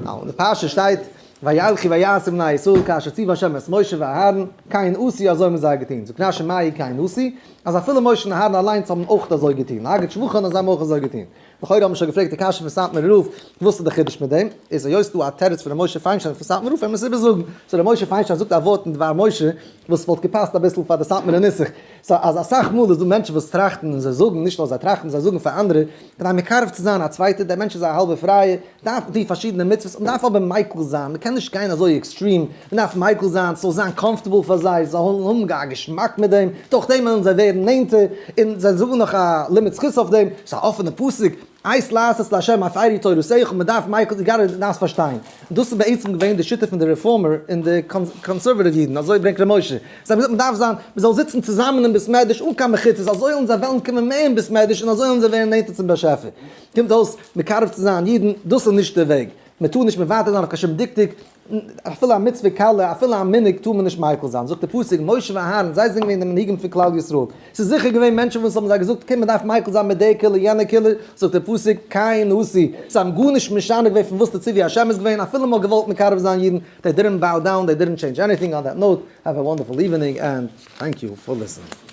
אין די פרשה שטייט וילכו ויעשו בני ישראל כאשר ציוה ה' את משה ואהרן, כן עשו אזוי האבן זיי געטון, זאגט רשי מאי כן עשו, אז אפילו משה און אהרן אליינס האבן אויך אזוי געטון, להגיד שבחן אז זיי האבן אויך אזוי געטון. לכאורה האט מען שוין געפרעגט די קשיא פון סאטמארער רב, וואס איז די חידוש מיט דעם? איז היות ס'דא א תירוץ פון ר' משה פיינשטיין פון סאטמאר רב, וועל מען עס איבערזאגן. so ר' משה פיינשטיין זאגט א ווארט אין דבר משה וואס וואלט געפאסט אביסל פאר די סאטמארע נוסח. so אז אסאך מאל איז דא מענטשן וואס טראכטן און זיי זאגן, נישט נאר זיי טראכטן, זיי זאגן פאר אנדערע, כדי מקרב צו זיין א צווייטער, דער מענטש איז א האלבער פרייער, דארף מען טון פארשידענע מצוות, מען דארף אבער מיקל זיין, מען קען נישט גיין אזוי extreme, מען דארף מיקל זיין, ס'זאל זיין comfortable פאר זיי, זיי זאלן האבן א געשמאק מיט דעם, דורך דעם וועלן זיי ווערן נענטער, און זיי זאגן נאך א לימוד זכות אויף דעם, ס'איז א אפענע פסוק, עת לעשות לה' הפרו תורתך, מען דארף מיקל, you gotta דארפסט פארשטיין, און דאס איז בעצם געווען די שיטה פון די רעפארמער און די conservative אידן, אזוי ברענגט ר' משה, זיי האבן געזאגט מען דארף זיין, מען זאל זיצן צוזאמען אין בית מדרש אן קיין מחיצות, אזוי וועלן זיי וועלן קומען מער אין בית מדרש און אזוי וועלן זיי ווערן נענטער צום באשעפער. קומט אויס מקרב צו זיין אידן, דאס איז נישט דער וועג, מען טאר נישט מוותר זיין אויף קיין שום דקדוק, אפילו א מצוה קלה, אפילו א מנהג טאר מען נישט מיקל זיין, זאגט דער פסוק, משה ואהרן, זיי זענען געווען די מנהיגים פון כלל ישראל, ס'איז זיכער געווען מענטשן וואס האבן זיי געזאגט, קום מען דארף מיקל זיין מיט די קולא יענע קולא, זאגט דער פסוק, כן עשו, זיי האבן גארנישט משנה געווען פון וואס די ציווי השם איז געווען, אפילו מען האט געוואלט מקרב זיין אידן, they didn't bow down, they didn't change anything, on that note, have a wonderful evening and thank you for listening.